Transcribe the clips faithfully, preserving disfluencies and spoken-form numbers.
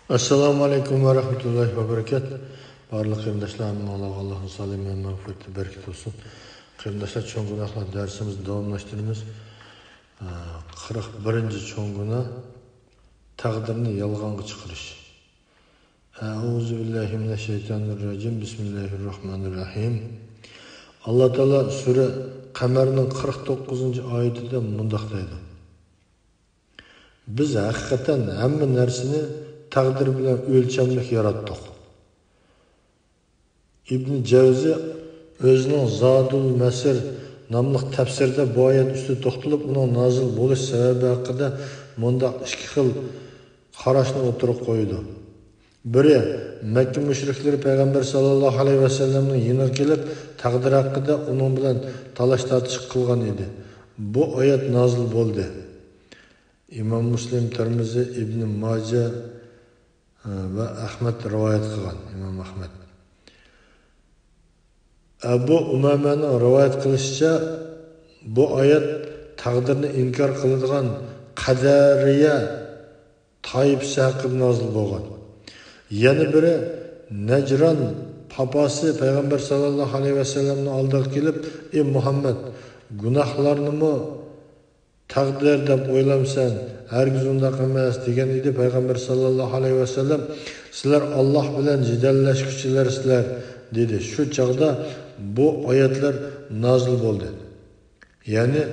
ئەسسالامۇ ئەلەيكۇم ۋە رەھمەتۇللاھى ۋە بەرىكات. بارلىق قېرىنداشلار، ھەممىڭلارغا ئاللاھنىڭ سالامى ۋە مەغپىرىتى، بەرىكىتى بولسۇن. قېرىنداشلار، چوڭ گۇناھلار دەرسىمىزنى داۋاملاشتۇرىمىز. ئە، قىرىق بىرىنچى چوڭ گۇناھ، تەقدىرنى يالغانغا چىقىرىش. ئەئۇزۇ بىللاھى مىنەششەيتانىررەجىم. بىسمىللاھىررەھمانىررەھىم. ئاللا تائالا سۈرە قەمەرنىڭ قىرىق توققۇزىنچى ئايىتىدە مۇنداق دەيدۇ: بىز ھەقىقەتەن ھەممە نەرسىنى تەقدىر بىلەن ئۆلچەملىك ياراتتۇق. ئىبن جەۋزى ئۆزىنىڭ زادۇل مەسىر ناملىق تەپسىرىدە بۇ ئايەت ئۈستىدە توختىلىپ، ئۇنىڭ نازىل بولۇش سەۋەبى ھەققىدە مۇنداق ئىككى خىل قاراشنى ئوتتۇرىغا قويىدۇ. بىرى، مەككە مۇشرىكلىرى پەيغەمبەر ساللاللاھۇ ئەلەيھى ۋەسەللەمنىڭ يېنىغا كېلىپ، تەقدىر ھەققىدە ئۇنىڭ بىلەن تالاش-تارتىش قىلغان ئىدى. بۇ ئايەت نازىل بولدى. ئىمام مۇسلىم، تىرمىزى، ئىبنى ماجە، ھە، ۋە ئەھمەد رىۋايەت قىلغان، ئىمام ئەھمەد. ئەبۇ ئۇمامەنىڭ رىۋايەت قىلىشىچە، بۇ ئايەت تەقدىرنى ئىنكار قىلىدىغان قەدەرىيە تائىپىسى ھەققىدە نازىل بولغان. يەنە بىرى، نەجران پاپاسى پەيغەمبەر ساللاللاھۇ ئەلەيھى ۋەسەللەمنىڭ ئالدىغا كېلىپ، ئى مۇھەممەد، گۇناھلارنىمۇ تەقدىر دەپ ئويلامسەن؟ ھەرگىز ئۇنداق ئەمەس، دېگەن ئىدى. پەيغەمبەر ساللاللاھۇ ئەلەيھى ۋەسەللەم، سىلەر ئاللاھ بىلەن جېدەللەشكۈچىلەرسىلەر، دېدى. شۇ چاغدا بۇ ئايەتلەر نازىل بولدى. يەنى،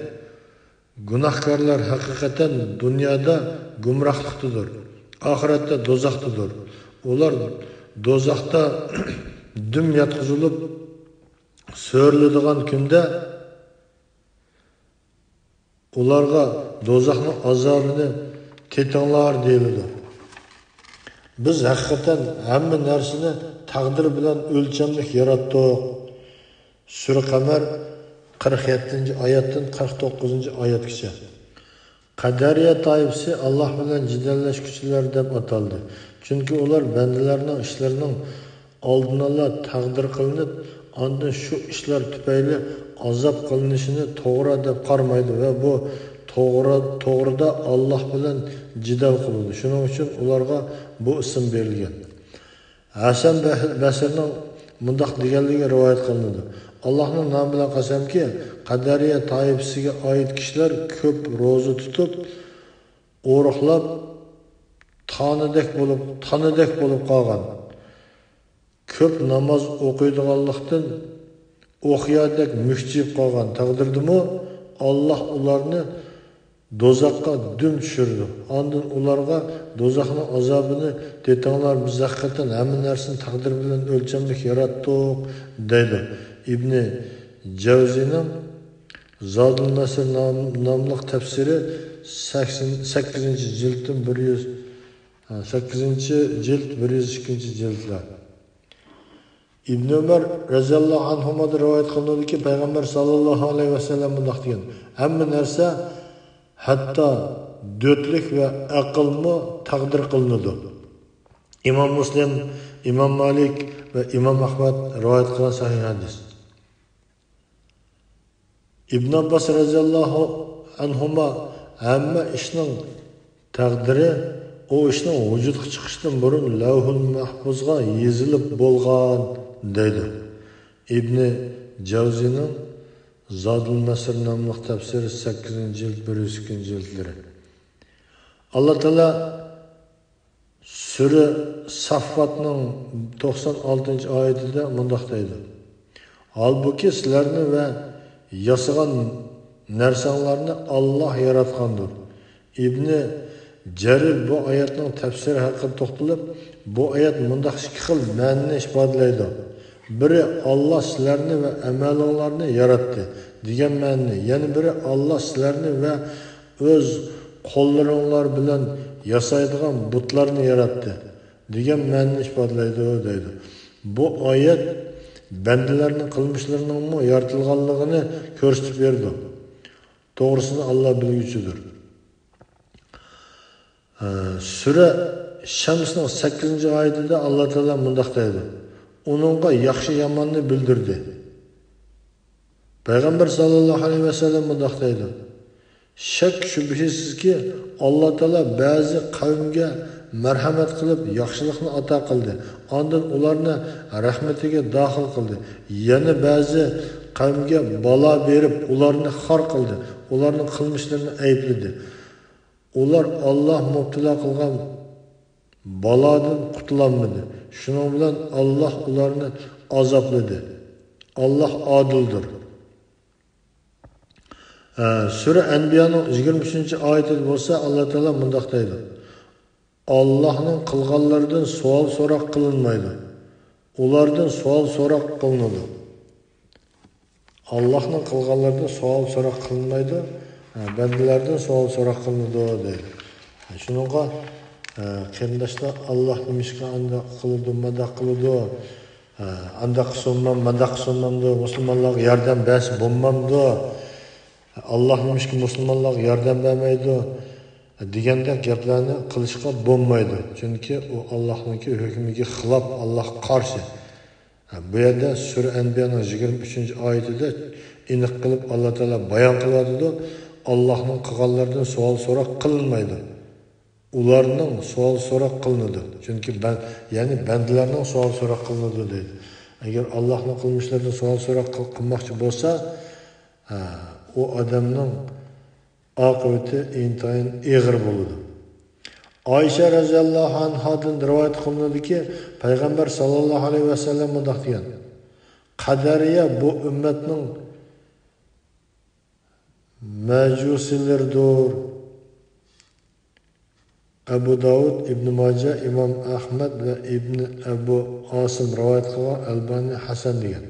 گۇناھكارلار ھەقىقەتەن دۇنيادا گۇمراھلىقتىدۇر، ئاخىرەتتە دوزاختىدۇر. ئۇلار دوزاختا دۈم ياتقۇزۇلۇپ سۆرىلىدىغان كۈندە، ئۇلارغا دوزاخنىڭ ئازابىنى تېتىڭلار دېيىلىدۇ. بىز ھەقىقەتەن ھەممە نەرسىنى تەقدىر بىلەن ئۆلچەملىك ياراتتۇق. سۈرە قەمەر، قىرىق يەتتىنچى ئايەتتىن قىرىق توققۇزىنچى ئايەتكىچە. قەدەرىيە تائىپىسى ئاللاھ بىلەن جېدەللەشكۈچىلەر دەپ ئاتالدى. چۈنكى ئۇلار بەندىلەرنىڭ ئىشلىرىنىڭ ئالدىنئالا تەقدىر قىلىنىپ، ئاندىن شۇ ئىشلار تۈپەيلى ئازاب قىلىنىشىنى توغرا دەپ قارىمايدۇ ۋە بۇ توغرا، توغرىدا ئاللاھ بىلەن جېدەل قىلىدۇ. شۇنىڭ ئۈچۈن ئۇلارغا بۇ ئىسىم بېرىلگەن. ھەسەن بەھ-، بەسرىنىڭ مۇنداق دېگەنلىكى رىۋايەت قىلىنىدۇ: ئاللاھنىڭ نامى بىلەن قەسەمكى، قەدەرىيە تائىپىسىگە ئائىت كىشىلەر كۆپ روزا تۇتۇپ، ئورۇقلاپ، تانىدەك بولۇپ، تانىدەك بولۇپ قالغان. كۆپ ناماز ئوقۇيدىغانلىقتىن ئوقيادەك مۈكچىيىپ قالغان تەقدىردىمۇ، ئاللاھ ئۇلارنى دوزاخقا دۈم چۈشۈرىدۇ. ئاندىن ئۇلارغا دوزاخنىڭ ئازابىنى تېتىڭلار، بىز ھەقىقەتەن ھەممە نەرسىنى تەقدىر بىلەن ئۆلچەملىك ياراتتۇق، دەيدۇ. ئىبنى جەۋزىنىڭ زادۇل مەسىر نام-، ناملىق تەپسىرى سەكسەن، سەككىزىنچى جىلدتىن بىر يۈز، ھە، سەككىزىنچى جىلد، بىر يۈز ئىككىنچى جىلدلار. ئىبن ئۆمەر رەزىياللاھۇ ئەنھۇمادىن رىۋايەت قىلىنىدۇكى، پەيغەمبەر ساللاللاھۇ ئەلەيھى ۋەسەللەم مۇنداق دېگەن: ھەممە نەرسە، ھەتتا دۆتلۈك ۋە ئەقىلمۇ تەقدىر قىلىنىدۇ. ئىمام مۇسلىم، ئىمام مالىك ۋە ئىمام ئەھمەد رىۋايەت قىلغان سەھىھ ھەدىس. ئىبن ئابباس رەزىياللاھۇ ئەنھۇما، ھەممە ئىشنىڭ تەقدىرى ئۇ ئىشنىڭ ۋۇجۇدقا چىقىشتىن بۇرۇن لەۋھۇل مەھپۇزغا يېزىلىپ بولغان، دەيدۇ. ئىبنى جەۋزىنىڭ زادۇل مەسىر ناملىق تەپسىرى، سەككىزىنچى جىلد، بىر يۈز ئىككىنچى جىلدلىرى. ئاللا تائالا سۈرە ساففاتنىڭ توقسان ئالتىنچى ئايىتىدە مۇنداق دەيدۇ: ھالبۇكى، سىلەرنى ۋە ياسىغان نەرسەڭلارنى ئاللا ياراتقاندۇر. ئىبنى جەرىر بۇ ئايەتنىڭ تەپسىرى ھەققىدە توختىلىپ، بۇ ئايەت مۇنداق ئىككى خىل مەنىنى ئىپادىلەيدۇ. بىرى، ئاللا سىلەرنى ۋە ئەمەلىڭلارنى ياراتتى، دېگەن مەنىنى، يەنە بىرى، ئاللا سىلەرنى ۋە ئۆز قوللىرىڭلار بىلەن ياسايدىغان بۇتلارنى ياراتتى، دېگەن مەنىنى ئىپادىلەيدۇ، دەيدۇ. بۇ ئايەت بەندىلەرنىڭ قىلمىشلىرىنىڭمۇ يارىتىلغانلىقىنى كۆرسىتىپ بېرىدۇ. توغرىسىنى ئاللا بىلگۈچىدۇر. ھە، سۈرە شەمسنىڭ سەككىزىنچى ئايىتىدە ئاللا تائالا مۇنداق دەيدۇ: ئۇنىڭغا ياخشى-ياماننى بىلدۈردى. پەيغەمبەر ساللاللاھۇ ئەلەيھى ۋەسەللەم مۇنداق دەيدۇ: شەك-شۈبھىسىزكى، ئاللا تائالا بەزى قەۋمگە مەرھەمەت قىلىپ، ياخشىلىقنى ئاتا قىلدى. ئاندىن ئۇلارنى رەھمىتىگە داخىل قىلدى. يەنە بەزى قەۋمگە بالا بېرىپ، ئۇلارنى خار قىلدى. ئۇلارنىڭ قىلمىشلىرىنى ئەيىبلىدى. ئۇلار ئاللاھ مۇپتىلا قىلغان بالادىن قۇتۇلالمىدى. شۇنىڭ بىلەن ئاللاھ ئۇلارنى ئازابلىدى. ئاللاھ ئادىلدۇر. ھە، سۈرە ئەنبىيانىڭ يىگىرمە ئۈچىنچى ئايىتىدە بولسا ئاللاھ تائالا مۇنداق دەيدۇ: ئاللاھنىڭ قىلغانلىرىدىن سوئال سوراق قىلىنمايدۇ. ئۇلاردىن سوئال سوراق قىلىنىدۇ. ئاللاھنىڭ قىلغانلىرىدىن سوئال سوراق قىلىنمايدۇ. ھە، بەندىلەردىن سوئال سوراق قىلىنىدۇ دەيدۇ. ھە، شۇنىڭغا، ھە، قېرىنداشلار، ئاللاھ نېمىشقا ئانداق قىلىدۇ، مۇنداق قىلىدۇ؟ ھە، ئانداق قىلسۇنمام، مۇنداق قىلسۇنمامدۇ؟ مۇسۇلمانلارغا ياردەم بەرسە بولمامدۇ؟ ئاللاھ نېمىشقا مۇسۇلمانلارغا ياردەم بەرمەيدۇ؟ دېگەندەك گەپلەرنى قىلىشقا بولمايدۇ. چۈنكى ئۇ ئاللاھنىڭكى ھۆكمىگە خىلاپ، ئاللاھقا قارشى. ھە، بۇ يەردە سۈرە ئەنبىيانىڭ يىگىرمە ئۈچىنچى ئايىتىدە ئېنىق قىلىپ ئاللاھ تائالا بايان قىلىۋاتىدۇ، ئاللاھنىڭ قىلغانلىرىدىن سوئال سوراق قىلىنمايدۇ. ئۇلارنىڭ سوئال سوراق قىلىنىدۇ. چۈنكى بەن-، يەنى بەندىلەرنىڭ سوئال سوراق قىلىنىدۇ دەيدۇ. ئەگەر ئاللاھنىڭ قىلمىشلىرىدىن سوئال سوراق قىل-، قىلماقچى بولسا، ھە، ئۇ ئادەمنىڭ ئاقىۋىتى ئىنتايىن ئېغىر بولىدۇ. ئائىشە رەزىياللاھۇ ئەنھادىن رىۋايەت قىلىنىدۇكى، پەيغەمبەر ساللاللاھۇ ئەلەيھى ۋەسەللەم مۇنداق دېگەن: قەدەرىيە بۇ ئۈممەتنىڭ مەجۇسىلىرىدۇر. ئەبۇ داۋۇد، ئىبنى ماجە، ئىمام ئەھمەد ۋە ئىبنى ئەبۇ ئاسىم رىۋايەت قىلغان، ئەلبانى ھەسەن دېگەن.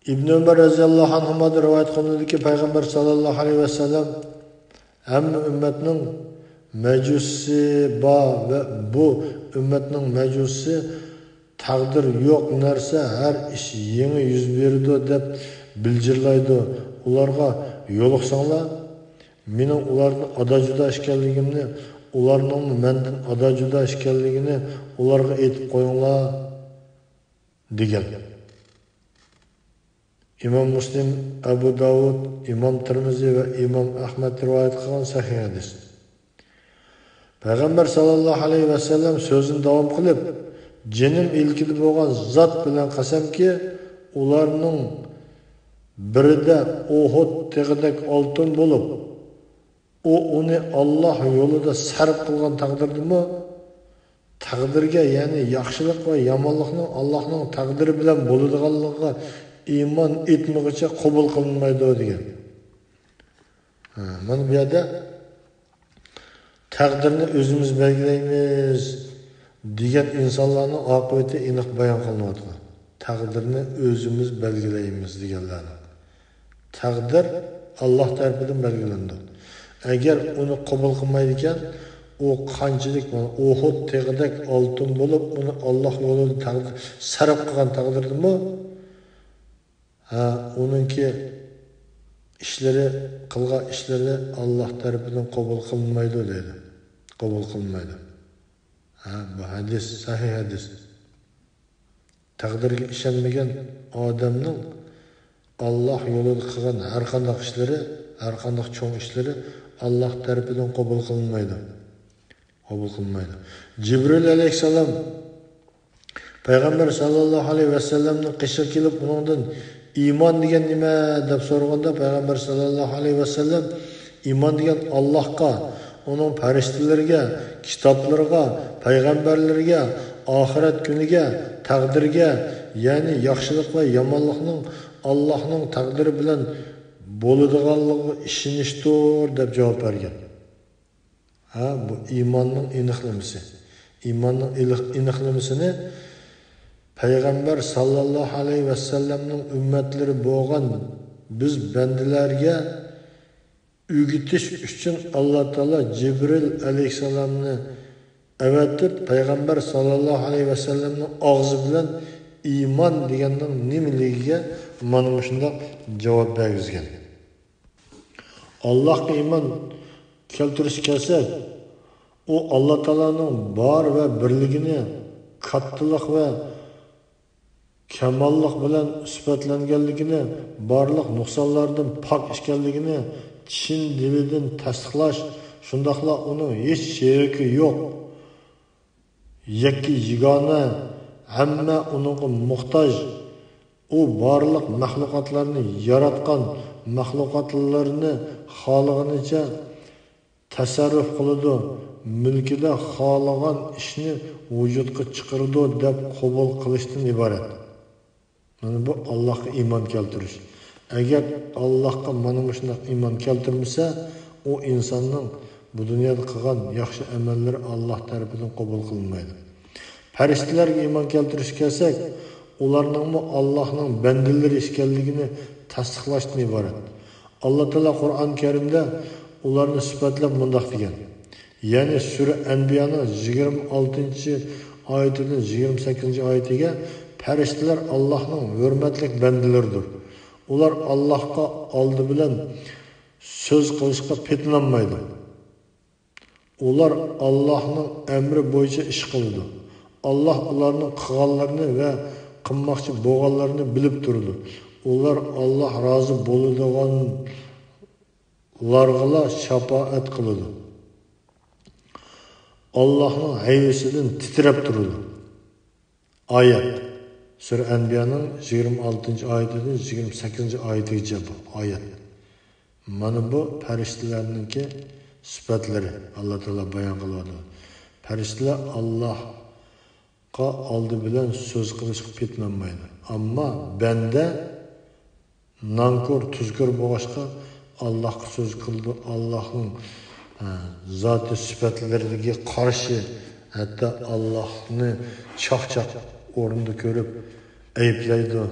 ئىبنى ئۆمەر رەزىياللاھۇ ئەنھۇمادىن رىۋايەت قىلىنىدۇكى، پەيغەمبەر ساللاللاھۇ ئەلەيھى ۋەسەللەم ھەممە ئۈممەتنىڭ مەجۇسى بار ۋە بۇ ئۈممەتنىڭ مەجۇسى تەقدىر يوق نەرسە، ھەر ئىش يېڭى يۈز بېرىدۇ دەپ بىلجىرلايدۇ. ئۇلارغا يولۇقساڭلار، مېنىڭ ئۇلاردىن ئادا-جۇدا ئىكەنلىكىمنى، ئۇلارنىڭمۇ مەندىن ئادا-جۇدا ئىكەنلىكىنى ئۇلارغا ئېيتىپ قويۇڭلار، دېگەن. ئىمام مۇسلىم، ئەبۇ داۋۇد، ئىمام تىرمىزى ۋە ئىمام ئەھمەد رىۋايەت قىلغان سەھىھ ھەدىس. پەيغەمبەر ساللاللاھۇ ئەلەيھى ۋەسەللەم سۆزىنى داۋام قىلىپ، جېنىم ئىلكىدە بولغان زات بىلەن قەسەمكى، ئۇلارنىڭ بىرىدە ئۇھۇد تېغىدەك ئالتۇن بولۇپ، ئۇ ئۇنى ئاللاھ يولىدا سەرپ قىلغان تەقدىردىمۇ، تەقدىرگە، يەنى ياخشىلىق ۋە يامانلىقنىڭ ئاللاھنىڭ تەقدىرى بىلەن بولىدىغانلىقىغا ئىمان ئېيتمىغۇچە قوبۇل قىلىنمايدۇ، دېگەن. ھە، مانا بۇ يەردە تەقدىرنى ئۆزىمىز بەلگىلەيمىز دېگەن ئىنسانلارنىڭ ئاقىۋىتى ئېنىق بايان قىلىنىۋاتىدۇ. تەقدىرنى ئۆزىمىز بەلگىلەيمىز دېگەنلەرنىڭ. تەقدىر ئاللاھ تەرىپىدىن بەلگىلىنىدۇ. ئەگەر ئۇنى قوبۇل قىلمايدىكەن، ئۇ قانچىلىك، مانا، ئۇھۇد تېغىدەك ئالتۇن بولۇپ، ئۇنى ئاللاھ يولىدا تەقدىر، سەرپ قىلغان تەقدىردىمۇ، ھە، ئۇنىڭكى ئىشلىرى، قىلغان ئىشلىرى ئاللاھ تەرىپىدىن قوبۇل قىلىنمايدۇ دەيدۇ. قوبۇل قىلىنمايدۇ. ھە، بۇ ھەدىس، سەھىھ ھەدىس. تەقدىرگە ئىشەنمىگەن ئادەمنىڭ ئاللاھ يولىدا قىلغان ھەر قانداق ئىشلىرى، ھەر قانداق چوڭ ئىشلىرى ئاللاھ تەرىپىدىن قوبۇل قىلىنمايدۇ. قوبۇل قىلىنمايدۇ. جىبرىل ئەلەيھىسسالام پەيغەمبەر ساللاللاھۇ ئەلەيھى ۋەسەللەمنىڭ قېشىغا كېلىپ، ئۇنىڭدىن ئىمان دېگەن نېمە دەپ سورىغاندا، پەيغەمبەر ساللاللاھۇ ئەلەيھى ۋەسەللەم ئىمان دېگەن ئاللاھقا، ئۇنىڭ پەرىشتىلىرىگە، كىتابلىرىغا، پەيغەمبەرلىرىگە، ئاخىرەت كۈنىگە، تەقدىرگە، يەنى ياخشىلىق ۋە يامانلىقنىڭ ئاللاھنىڭ تەقدىرى بىلەن بولىدىغانلىقىغا ئىشىنىشتۇر، دەپ جاۋاب بەرگەن. ھە، بۇ ئىماننىڭ ئېنىقلىمىسى. ئىماننىڭ ئېنىق-، ئېنىقلىمىسىنى پەيغەمبەر ساللاللاھۇ ئەلەيھى ۋەسەللەمنىڭ ئۈممەتلىرى بولغان بىز بەندىلەرگە ئۆگىتىش ئۈچۈن ئاللا تائالا جىبرىل ئەلەيھىسسالامنى ئەۋەتىپ، پەيغەمبەر ساللاللاھۇ ئەلەيھى ۋەسەللەمنىڭ ئاغزى بىلەن ئىمان دېگەننىڭ نېمىلىكىگە مانا مۇشۇنداق جاۋاب بەرگۈزگەن. ئاللاھقا ئىمان كەلتۈرۈشكە كەلسەك، ئۇ ئاللا تائالانىڭ بار ۋە بىرلىكىنى، كاتتىلىق ۋە كاماللىق بىلەن سۈپەتلەنگەنلىكىنى، بارلىق نۇقسانلاردىن پاك ئىكەنلىكىنى چىن دىلىدىن تەستىقلاش شۇنداقلا ئۇنىڭ ھېچ شېرىكى يوق، يەككە يېگانە، ھەممە ئۇنىڭغا موھتاج. ئۇ بارلىق مەخلۇقاتلارنى ياراتقان، مەخلۇقاتلىرىنى خالىغىنىچە تەسەررۇپ قىلىدۇ، مۈلكىدە خالىغان ئىشنى ۋۇجۇدقا چىقىرىدۇ دەپ قوبۇل قىلىشتىن ئىبارەت. مانا بۇ ئاللاھقا ئىمان كەلتۈرۈش. ئەگەر ئاللاھقا مانا مۇشۇنداق ئىمان كەلتۈرمىسە، ئۇ ئىنساننىڭ بۇ دۇنيادا قىلغان ياخشى ئەمەللىرى ئاللاھ تەرىپىدىن قوبۇل قىلىنمايدۇ. پەرىشتىلەرگە ئىمان كەلتۈرۈشكە كەلسەك، ئۇلارنىڭمۇ ئاللاھنىڭ بەندىلىرى ئىكەنلىكىنى تەستىقلاشتىن ئىبارەت. ئاللاھ تائالا قۇرئان كەرىمدە ئۇلارنى سۈپەتلەپ مۇنداق دېگەن، يەنى سۈرە ئەنبىيانىڭ يىگىرمە ئالتىنچى ئايىتىدىن يىگىرمە سەككىزىنچى ئايىتىگە، پەرىشتىلەر ئاللاھنىڭ ھۆرمەتلىك بەندىلىرىدۇر. ئۇلار ئاللاھقا ئالدى بىلەن سۆز قىلىشقا پېتىنالمايدۇ. ئۇلار ئاللاھنىڭ ئەمرى بويىچە ئىش قىلىدۇ. ئاللاھ ئۇلارنىڭ قىلغانلىرىنى ۋە قىلماقچى بولغانلىرىنى بىلىپ تۇرىدۇ. ئۇلار ئاللاھ رازى بولىدىغانلارغىلا شاپائەت قىلىدۇ. ئاللاھنىڭ ھەيۋىسىدىن تىترەپ تۇرىدۇ. ئايەت. سۈرە ئەنبىيانىڭ يىگىرمە ئالتىنچى ئايىتىدىن يىگىرمە سەككىزىنچى ئايىتىگىچە بۇ ئايەت. مانا بۇ پەرىشتىلەرنىڭكى سۈپەتلىرى، ئاللاھ تائالا بايان قىلىۋاتىدۇ. پەرىشتىلەر ئاللاھقا ئالدى بىلەن سۆز قىلىشقا پېتىنالمايدۇ. ئەمما بەندە نانكور، تۇزكور بولغاچقا، ئاللاھقا سۆز قىلىدۇ، ئاللاھنىڭ، ئە، زاتى سۈپەتلىرىگە قارشى، ھەتتا ئاللاھنى چاقچاق ئورنىدا كۆرۈپ ئەيىبلەيدۇ،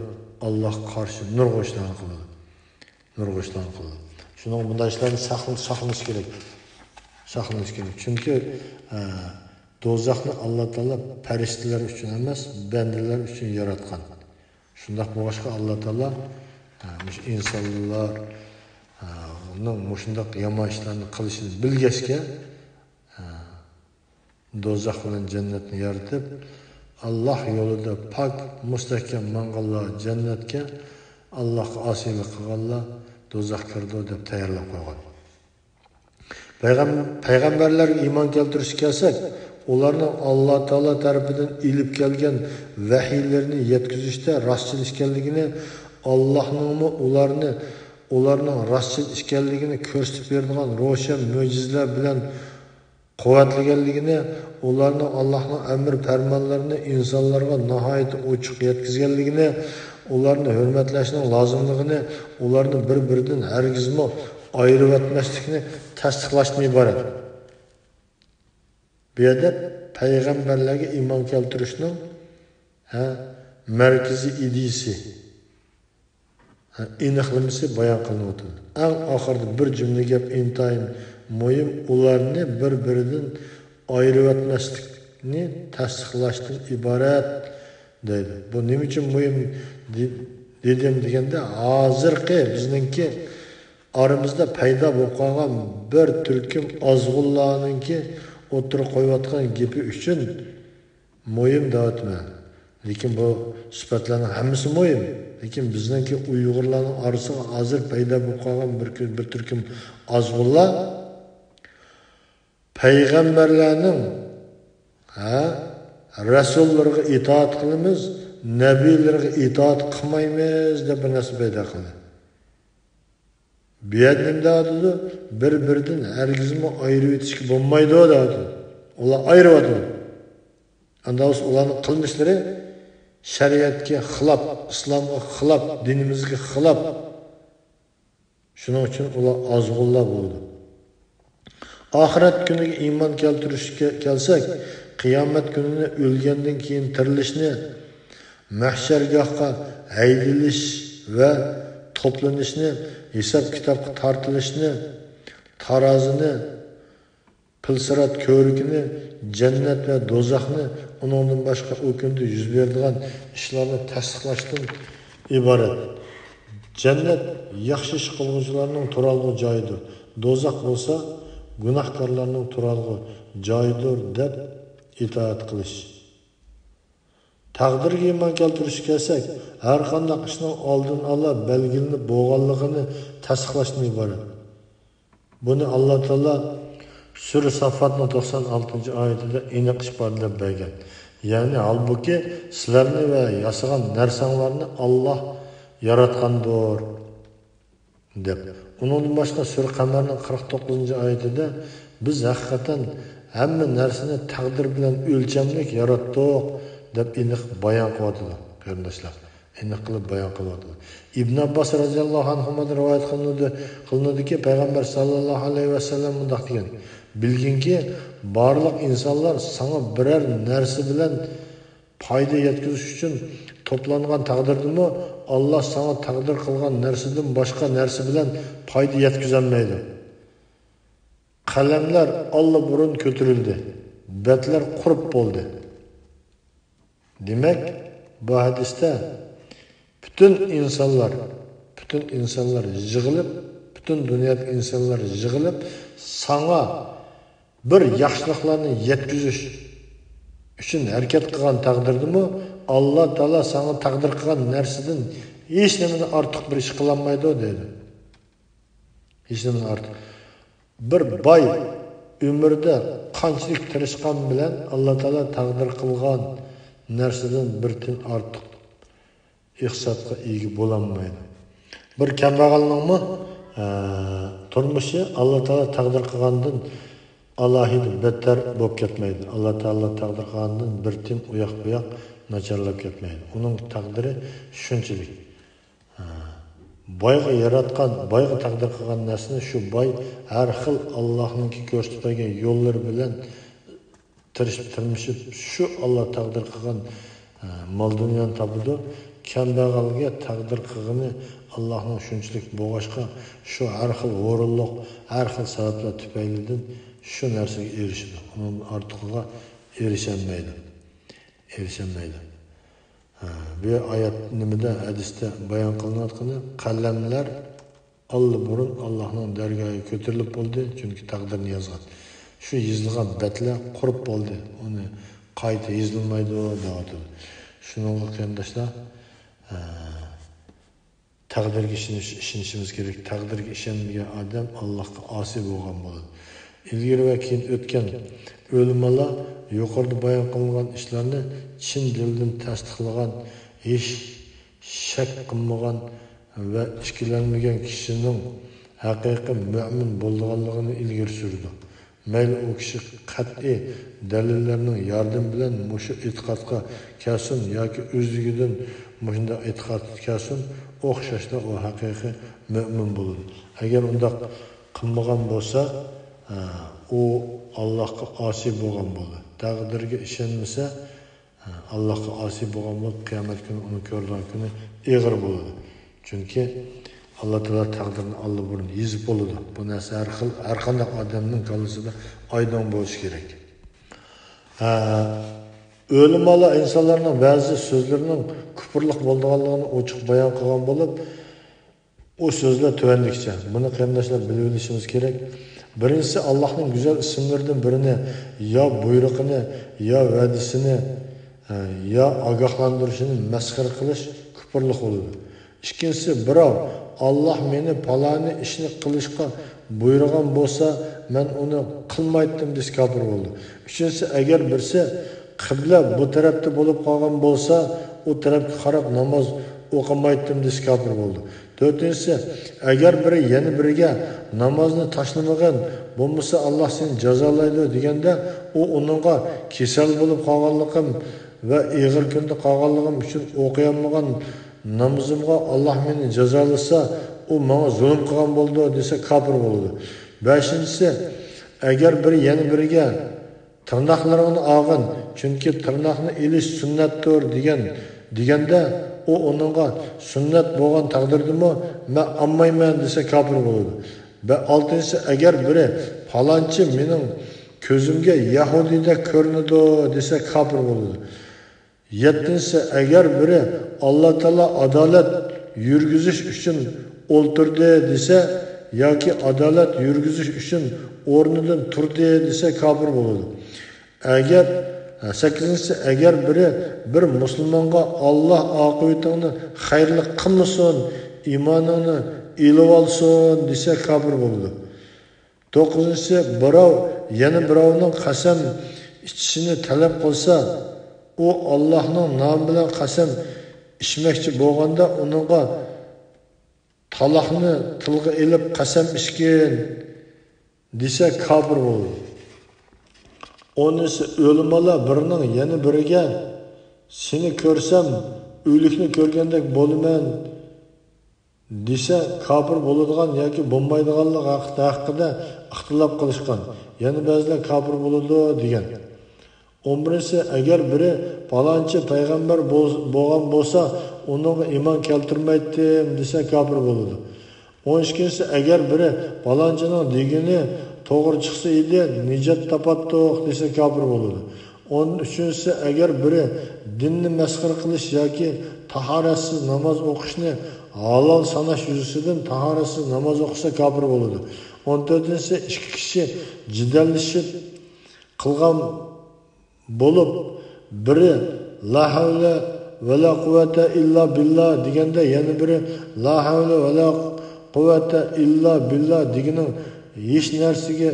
ئاللاھقا قارشى نۇرغۇن ئىشلارنى قىلىدۇ. نۇرغۇن ئىشلارنى قىلىدۇ. شۇنىڭ بۇنداق ئىشلاردىن ساقلىنىش، ساقلىنىش كېرەك. ساقلىنىش كېرەك. چۈنكى، ئە، دوزاخنى ئاللاھ تائالا پەرىشتىلەر ئۈچۈن ئەمەس، بەندىلەر ئۈچۈن ياراتقان. شۇنداق بولغاچقا، ئاللاھ تائالا، ھە، مۇشۇ ئىنسانلار، ھە، نىڭ مۇشۇنداق يامان ئىشلارنى قىلىشىنى بىلگەچكە، ھە، دوزاخ بىلەن جەننەتنى يارىتىپ، ئاللاھ يولىدا پاك، مۇستەھكەم ماڭغانلار جەننەتكە، ئاللاھقا ئاسىيلىق قىلغانلار دوزاخقا كىرىدۇ دەپ تەييارلاپ قويغان. پەيغەم-، پەيغەمبەرلەرگە ئىمان كەلتۈرۈشكە كەلسەك، ئۇلارنىڭ ئاللاھ تائالا تەرىپىدىن ئېلىپ كەلگەن ۋەھىيلىرىنى يەتكۈزۈشتە راستچىل ئىكەنلىكىنى، ئاللاھنىڭمۇ ئۇلارنى، ئۇلارنىڭ راستچىل ئىكەنلىكىنى كۆرسىتىپ بېرىدىغان روشەن مۆجىزىلەر بىلەن قۇۋۋەتلىگەنلىكىنى، ئۇلارنىڭ ئاللاھنىڭ ئەمر پەرمانلىرىنى ئىنسانلارغا ناھايىتى ئوچۇق يەتكۈزگەنلىكىنى، ئۇلارنى ھۆرمەتلەشنىڭ لازىملىقىنى، ئۇلارنى بىر-بىرىدىن ھەرگىزمۇ ئايرىۋەتمەسلىكنى تەستىقلاشتىن ئىبارەت. بۇ يەردە پەيغەمبەرلەرگە ئىمان كەلتۈرۈشنىڭ، ھە، مەركىزىي ئىدىيىسى، ھە، ئېنىقلىمىسى بايان قىلىنىۋاتىدۇ. ئەڭ ئاخىرىدا بىر جۈملە گەپ ئىنتايىن مۇھىم، ئۇلارنى بىر-بىرىدىن ئايرىۋەتمەسلىكنى تەستىقلاشتىن ئىبارەت، دەيدۇ. بۇ نېمە ئۈچۈن مۇھىم دې-، دېدىم دېگەندە، ھازىرقى بىزنىڭكى ئارىمىزدا پەيدا بولۇپ قالغان بىر تۈركۈم ئازغۇنلارنىڭكى ئوتتۇرىغا قويۇۋاتقان گېپى ئۈچۈن مۇھىم دەۋاتىمەن. لېكىن بۇ سۈپەتلەرنىڭ ھەممىسى مۇھىم. لېكىن بىزنىڭكى ئۇيغۇرلارنىڭ ئارىسىغا ھازىر پەيدا بولۇپ قالغان بىر، بىر تۈركۈم ئازغۇنلار پەيغەمبەرلەرنىڭ، ھە، رەسۇللىرىغا ئىتائەت قىلىمىز، نەبىيلىرىغا ئىتائەت قىلمايمىز دەپ بىر نەرسە پەيدا قىلدى. بۇ يەردە نېمە دەۋاتىدۇ؟ بىر-بىرىدىن ھەرگىزمۇ ئايرىۋېتىشكە بولمايدۇ دەۋاتىدۇ. ئۇلار ئايرىۋاتىدۇ. ئاندا بولسا ئۇلارنىڭ قىلمىشلىرى شەرىئەتكە خىلاپ، ئىسلامغا خىلاپ، دىنىمىزگە خىلاپ. شۇنىڭ ئۈچۈن ئۇلار ئازغۇنلار بولىدۇ. ئاخىرەت كۈنىگە ئىمان كەلتۈرۈشكە كەلسەك، قىيامەت كۈنىنى، ئۆلگەندىن كېيىن تىرىلىشنى، مەھشەرگاھقا ھەيدىلىش ۋە توپلىنىشنى، ھېساب-كىتابقا تارتىلىشنى، تارازىنى، پىلسىرات كۆۋرۈكىنى، جەننەت ۋە دوزاخنى، ئۇنىڭدىن باشقا ئۇ كۈندە يۈز بېرىدىغان ئىشلارنى تەستىقلاشتىن ئىبارەت. جەننەت ياخشى ئىش قىلغۇچىلارنىڭ تۇرالغۇ جايىدۇر، دوزاخ بولسا گۇناھكارلارنىڭ تۇرالغۇ جايىدۇر دەپ ئىتائەت قىلىش. تەقدىرگە ئىمان كەلتۈرۈشكە كەلسەك، ھەرقانداق ئىشنىڭ ئالدىن ئالا بەلگىلىنىپ بولغانلىقىنى تەستىقلاشتىن ئىبارەت. بۇنى ئاللا تائالا سۈرە ساففاتنىڭ توقسان ئالتىنچى ئايىتىدە ئېنىق ئىپادىلەپ بەرگەن. يەنى، ھالبۇكى، سىلەرنى ۋە ياسىغان نەرسەڭلارنى ئاللاھ ياراتقاندۇر، دەپ. ئۇنىڭدىن باشقا سۈرە قەمەرنىڭ قىرىق توققۇزىنچى ئايىتىدە، بىز ھەقىقەتەن ھەممە نەرسىنى تەقدىر بىلەن ئۆلچەملىك ياراتتۇق، دەپ ئېنىق بايان قىلىۋاتىدۇ، قېرىنداشلار. ئېنىق قىلىپ بايان قىلىۋاتىدۇ. ئىبن ئابباس رەزىياللاھۇ ئەنھۇمادىن رىۋايەت قىلىنىدۇ، قىلىنىدۇكى، پەيغەمبەر ساللاللاھۇ ئەلەيھى ۋەسەللەم مۇنداق دېگەن: بىلگىنكى، بارلىق ئىنسانلار ساڭا بىرەر نەرسە بىلەن پايدا يەتكۈزۈش ئۈچۈن توپلانغان تەقدىردىمۇ، ئاللاھ ساڭا تەقدىر قىلغان نەرسىدىن باشقا نەرسە بىلەن پايدا يەتكۈزەلمەيدۇ. قەلەملەر ئاللىبۇرۇن كۆتۈرۈلدى، بەتلەر قۇرۇپ بولدى. دېمەك، بۇ ھەدىستە پۈتۈن ئىنسانلار، پۈتۈن ئىنسانلار يىغىلىپ، پۈتۈن دۇنيادىكى ئىنسانلار يىغىلىپ، ساڭا بىر ياخشىلىقلارنى يەتكۈزۈش ئۈچۈن ھەرىكەت قىلغان تەقدىردىمۇ، ئاللا تائالا ساڭا تەقدىر قىلغان نەرسىدىن ھېچنېمىدىن ئارتۇق بىر ئىش قىلالمايدۇ، دەيدۇ. ھېچنېمىدىن ئارتۇق. بىر باي ئۆمرىدە قانچىلىك تىرىشقان بىلەن، ئاللا تائالا تەقدىر قىلغان نەرسىدىن بىر تىيىن ئارتۇق ئىقتىسادقا ئىگە بولالمايدۇ. بىر كەمبەغەلنىڭمۇ، ئە، تۇرمۇشى ئاللا تائالا تەقدىر قىلغاندىن ئالاھىدە بەتتەر بولۇپ كەتمەيدۇ. ئاللا تائالا تەقدىر قىلغاندىن بىر تىيىن ئۇياق-بۇياق ناچارلاپ كەتمەيدۇ. ئۇنىڭ تەقدىرى شۇنچىلىك. ھە. بايغا ياراتقان، بايغا تەقدىر قىلغان نەرسىنى شۇ باي ھەر خىل ئاللاھنىڭكى كۆرسىتىپ بەرگەن يوللىرى بىلەن تىرىشىپ، تىرمىشىپ، شۇ ئاللا تەقدىر قىلغان، ھە، مال-دۇنيانى تاپىدۇ. كەمبەغەلگە تەقدىر قىلغىنى ئاللاھنىڭ شۇنچىلىك بولغاچقا، شۇ ھەر خىل ھورۇنلۇق، ھەر خىل سەۋەبلەر تۈپەيلىدىن شۇ نەرسىگە ئېرىشىدۇ. ئۇنىڭدىن ئارتۇقىغا ئېرىشەلمەيدۇ. ئېرىشەلمەيدۇ. ھە، بۇ ئايەت نېمىدە، ھەدىستە بايان قىلىنىۋاتقىنى، قەلەملەر ئاللىبۇرۇن ئاللاھنىڭ دەرگاھىغا كۆتۈرۈلۈپ بولدى، چۈنكى تەقدىرنى يازغان. شۇ يېزىلغان بەتلەر قۇرۇپ بولدى، ئۇنى قايتا يېزىلمايدۇ، دەۋاتىدۇ. شۇنىڭغا قېرىنداشلار، ھە، تەقدىرگە ئىشىنىش، ئىشىنىشىمىز كېرەك. تەقدىرگە ئىشەنمىگەن ئادەم ئاللاھقا ئاسىي بولغان بولىدۇ. ئىلگىرى ۋە كېيىن ئۆتكەن ئۆلىمالار يۇقىرىدا بايان قىلىنغان ئىشلارنى چىن دىلدىن تەستىقلىغان، ھېچ شەك قىلمىغان ۋە ئىككىلەنمىگەن كىشىنىڭ ھەقىقىي مۆمىن بولىدىغانلىقىنى ئىلگىرى سۈرىدۇ. مەيلى ئۇ كىشى قەتئىي دەلىللەرنىڭ ياردىمى بىلەن مۇشۇ ئېتىقادقا كەلسۇن ياكى ئۆزلۈكىدىن مۇشۇنداق ئېتىقادقا كەلسۇن، ئوخشاشلا ئۇ ھەقىقىي مۆمىن بولىدۇ. ئەگەر ئۇنداق قىلمىغان بولسا، ئە، ئۇ ئاللاھقا ئاسىي بولغان بولىدۇ. تەقدىرگە ئىشەنمىسە، ئاللاھقا ئاسىي بولغان بولۇپ، قىيامەت كۈنى ئۇنى كۆرىدىغان كۈنى ئېغىر بولىدۇ. چۈنكى ئاللا تائالا تەقدىرنى ئاللىبۇرۇن يېزىپ بولىدۇ. بۇ نەرسە ھەر خىل، ھەر قانداق ئادەمنىڭ كاللىسىدا ئايدىڭ بولۇشى كېرەك. ھە، ئۆلىمالار ئىنسانلارنىڭ بەزى سۆزلىرىنىڭ كۇپۇرلۇق بولىدىغانلىقىنى ئوچۇق بايان قىلغان بولۇپ، ئۇ سۆزلەر تۆۋەندىكىچە. بۇنى قېرىنداشلار بىلىۋېلىشىمىز كېرەك. بىرىنچىسى، ئاللاھنىڭ گۈزەل ئىسىملىرىدىن بىرىنى يا بۇيرۇقىنى، يا ۋەدىسىنى، يا ئاگاھلاندۇرۇشىنى مەسخىرە قىلىش كۇپۇرلۇق بولىدۇ. ئىككىنچىسى، بىراۋ ئاللاھ مېنى پالانى ئىشنى قىلىشقا بۇيرۇغان بولسا، مەن ئۇنى قىلمايتتىم دېسە كاپىر بولىدۇ. ئۈچىنچىسى، ئەگەر بىرسى قىبلە بۇ تەرەپتە بولۇپ قالغان بولسا، ئۇ تەرەپكە قاراپ ناماز ئوقۇمايتتىم دېسە كاپىر بولىدۇ. تۆتىنچىسى، ئەگەر بىرى يەنە بىرىگە نامازنى تاشلىمىغىن، بولمىسا ئاللاھ سېنى جازالايدۇ دېگەندە، ئۇ ئۇنىڭغا كېسەل بولۇپ قالغانلىقىم ۋە ئېغىر كۈندە قالغانلىقىم ئۈچۈن ئوقۇيالمىغان نامىزىمغا ئاللاھ مېنى جازالىسا، ئۇ ماڭا زۇلۇم قىلغان بولىدۇ دېسە كاپىر بولىدۇ. بەشىنچىسى، ئەگەر بىرى يەنە بىرىگە تىرناقلىرىڭنى ئالغىن، چۈنكى تىرناقنى ئېلىش سۈننەتتۇر دېگەن، دېگەندە، ئۇ ئۇنىڭغا سۈننەت بولغان تەقدىردىمۇ مەن ئالمايمەن دېسە كاپىر بولىدۇ. بە-، ئالتىنچىسى، ئەگەر بىرى پالانچى مېنىڭ كۆزۈمگە يەھۇدىيدەك كۆرۈنىدۇ دېسە كاپىر بولىدۇ. يەتتىنچىسى، ئەگەر بىرى ئاللا تائالا ئادالەت يۈرگۈزۈش ئۈچۈن ئولتۇردى دېسە ياكى ئادالەت يۈرگۈزۈش ئۈچۈن ئورنىدىن تۇردى دېسە كاپىر بولىدۇ. ئەگەر، سەككىزىنچىسى، ئەگەر بىرى بىر مۇسۇلمانغا ئاللا ئاقىۋىتىڭنى خەيرلىك قىلمىسۇن، ئىمانىڭنى ئېلىۋالسۇن دېسە كاپىر بولىدۇ. توققۇزىنچىسى، بىراۋ يەنە بىراۋنىڭ قەسەم ئىچىشىنى تەلەپ قىلسا، ئۇ ئاللاھنىڭ نامى بىلەن قەسەم ئىچمەكچى بولغاندا ئۇنىڭغا تالاقنى تىلغا ئېلىپ قەسەم ئىچكىن دېسە كاپىر بولىدۇ. ئۇنىسى ئۆلىمالار بىرىنىڭ يەنە بىرىگە سېنى كۆرسەم ئۆلۈكنى كۆرگەندەك بولىمەن دېسە كاپىر بولىدىغان ياكى بولمايدىغانلىقى ھەققىدە ئىختىلاپ قىلىشقان. يەنە بەزىلەر كاپىر بولىدۇ دېگەن. ئون بىرىنچىسى، ئەگەر بىرى پالانچى پەيغەمبەر بول-، بولغان بولسا ئۇنىڭغا ئىمان كەلتۈرمەيتتىم دېسە كاپىر بولىدۇ. ئون ئىككىنچىسى، ئەگەر بىرى پالانچىنىڭ دېگىنى توغرا چىقسا ئىدى نىجات تاپاتتۇق دېسە كاپىر بولىدۇ. ئون ئۈچىنچىسى، ئەگەر بىرى دىننى مەسخىرە قىلىش ياكى تاھارەتسىز ناماز ئوقۇشنى ھالال ساناش يۈزىسىدىن تاھارەتسىز ناماز ئوقۇسا كاپىر بولىدۇ. ئون تۆتىنچىسى، ئىككى كىشى جېدەللىشىپ قىلغان بولۇپ، بىرى لا ھەۋلە ۋە لا قۇۋۋەتە ئىللا بىللا دېگەندە يەنە بىرى لا ھەۋلە ۋە لا قۇۋۋەتە ئىللا بىللا دېگىنىڭ ھېچ نەرسىگە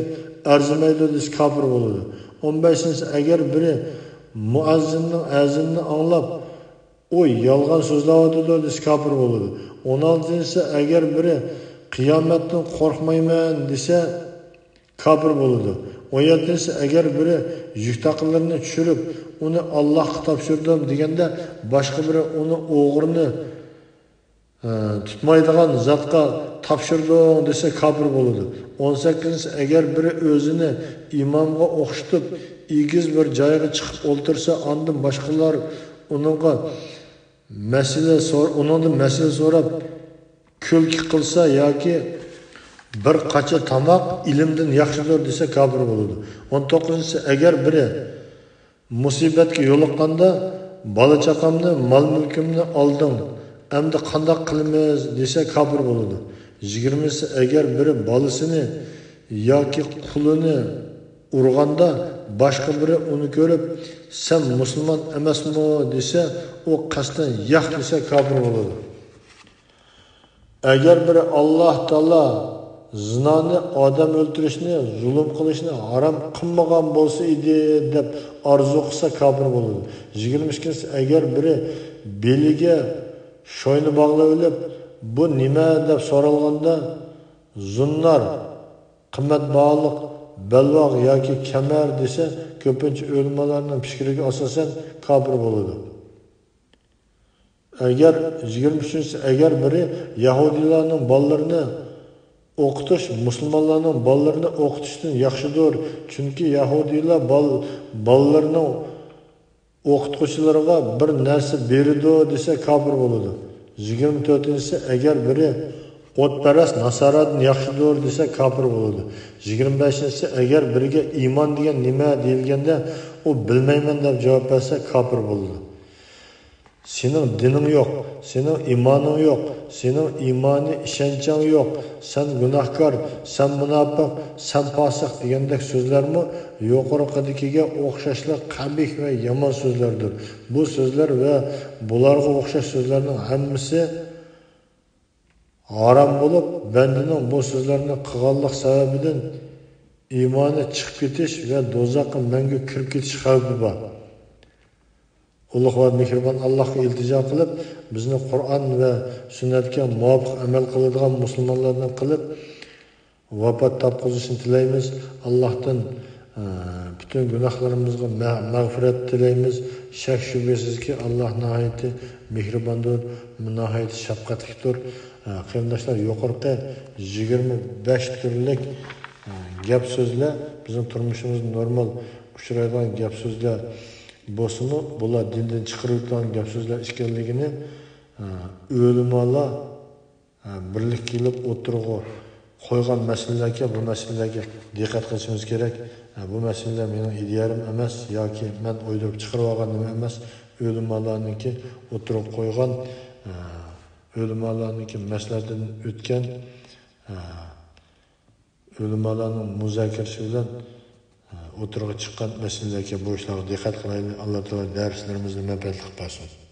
ئەرزىمەيدۇ دېسە كاپىر بولىدۇ. ئون بەشىنچىسى، ئەگەر بىرى مۇئەززىننىڭ ئەزىنىنى ئاڭلاپ ئۇ يالغان سۆزلەۋاتىدۇ دېسە كاپىر بولىدۇ. ئون ئالتىنچىسى، ئەگەر بىرى قىيامەتتىن قورقمايمەن دېسە كاپىر بولىدۇ. ئون يەتتىنچىسى، ئەگەر بىرى يۈك تاقىلىرىنى چۈشۈرۈپ ئۇنى ئاللاھقا تاپشۇردۇم دېگەندە باشقا بىرى ئۇنى ئوغرىنى ئە، تۇتمايدىغان زاتقا تاپشۇردۇڭ دېسە كاپىر بولىدۇ. ئون سەككىزىنچىسى، ئەگەر بىرى ئۆزىنى ئىمامغا ئوخشىتىپ ئېگىز بىر جايغا چىقىپ ئولتۇرسا ئاندىن باشقىلار ئۇنىڭغا مەسىلە سور-، ئۇنىڭدىن مەسىلە سوراپ كۈلكە قىلسا ياكى بىر قاچا تاماق ئىلىمدىن ياخشىدۇر دېسە كاپىر بولىدۇ. ئون توققۇزىنچىسى، ئەگەر بىرى مۇسىبەتكە يولۇققاندا، بالا-چاقامنى، مال-مۈلكۈمنى ئالدىڭ، ئەمدى قانداق قىلىمىز؟ دېسە كاپىر بولىدۇ. يىگىرمىسى، ئەگەر بىرى بالىسىنى ياكى قۇلىنى ئۇرغاندا، باشقا بىرى ئۇنى كۆرۈپ، سەن مۇسۇلمان ئەمەسمۇ؟ دېسە، ئۇ قەستەن ياق دېسە كاپىر بولىدۇ. ئەگەر بىرى ئاللاھ تائالا زىنانى، ئادەم ئۆلتۈرۈشنى، زۇلۇم قىلىشنى ھارام قىلمىغان بولسا ئىدى دەپ ئارزۇ قىلسا كاپىر بولىدۇ. يىگىرمە ئىككىنچىسى، ئەگەر بىرى بېلىگە شوينى باغلىۋېلىپ، بۇ نېمە دەپ سورالغاندا، زۇننار، قىممەت باھالىق بەلباغ ياكى كەمەر دېسە، كۆپىنچە ئۆلىمالارنىڭ پىكرىگە ئاساسەن كاپىر بولىدۇ. ئەگەر، يىگىرمە ئۈچىنچىسى، ئەگەر بىرى يەھۇدىيلارنىڭ بالىلىرىنى ئوقۇتۇش مۇسۇلمانلارنىڭ بالىلىرىنى ئوقۇتۇشتىن ياخشىدۇر، چۈنكى يەھۇدىيلار بال-، بالىلىرىنىڭ ئوقۇتقۇچىلىرىغا بىر نەرسە بېرىدۇ دېسە كاپىر بولىدۇ. يىگىرمە تۆتىنچىسى، ئەگەر بىرى ئوتپەرەس ناسارادىن ياخشىدۇر دېسە كاپىر بولىدۇ. يىگىرمە بەشىنچىسى، ئەگەر بىرىگە ئىمان دېگەن نېمە دېيىلگەندە ئۇ بىلمەيمەن دەپ جاۋاب بەرسە كاپىر بولىدۇ. سېنىڭ دىنىڭ يوق، سېنىڭ ئىمانىڭ يوق، سېنىڭ ئىمانىي ئىشەنچىڭ يوق، سەن گۇناھكار، سەن مۇناپىق، سەن پاسىق دېگەندەك سۆزلەرمۇ يۇقىرىقىدىكىگە ئوخشاشلا قەبىھ ۋە يامان سۆزلەردۇر. بۇ سۆزلەر ۋە بۇلارغا ئوخشاش سۆزلەرنىڭ ھەممىسى ھارام بولۇپ، بەندىنىڭ بۇ سۆزلەرنى قىلغانلىق سەۋەبىدىن ئىمانى چىقىپ كېتىش ۋە دوزاخقا مەڭگۈ كىرىپ كېتىش خەۋپى بار. ئۇلۇغ ۋە مېھرىبان ئاللاھقا ئىلتىجا قىلىپ، بىزنى قۇرئان ۋە سۈننەتكە مۇۋاپىق ئەمەل قىلىدىغان مۇسۇلمانلاردىن قىلىپ، ۋاپات تاپقۇزۇشىنى تىلەيمىز. ئاللاھتىن، ئە، پۈتۈن گۇناھلىرىمىزغا مە-، مەغپىرەت تىلەيمىز. شەك-شۈبھىسىزكى، ئاللاھ ناھايىتى مېھرىباندۇر، ناھايىتى شەپقەتلىكتۇر. ئە، قېرىنداشلار، يۇقىرىقى يىگىرمە بەش تۈرلۈك، ئە، گەپ-سۆزلەر بىزنىڭ تۇرمۇشىمىزدا نورمال ئۇچرايدىغان گەپ-سۆزلەر بولسىمۇ، بۇلار دىندىن چىقىرىۋېتىدىغان گەپ-سۆزلەر ئىكەنلىكىنى، ئە، ئۆلىمالار ھە، بىرلىككە كېلىپ ئوتتۇرىغا قويغان مەسىلىلەركەن، بۇ مەسىلىلەرگە دىققەت قىلىشىمىز كېرەك. ھە، بۇ مەسىلىلەر مېنىڭ ئىدىيەم ئەمەس ياكى مەن ئويدۇرۇپ چىقىرىۋالغان نېمە ئەمەس. ئۆلىمالارنىڭكى ئوتتۇرىغا قويغان، ھە، ئۆلىمالارنىڭكى مەسلىھەتىدىن ئۆتكەن، ھە، ئۆلىمالارنىڭ مۇزاكىرىسى بىلەن، ھە، ئوتتۇرىغا چىققان مەسىلىلەركەن. بۇ ئىشلارغا دىققەت قىلايلى. ئاللا تائالا دەرسلىرىمىزنى مەنپەئەتلىك قىلىپ بەرسۇن.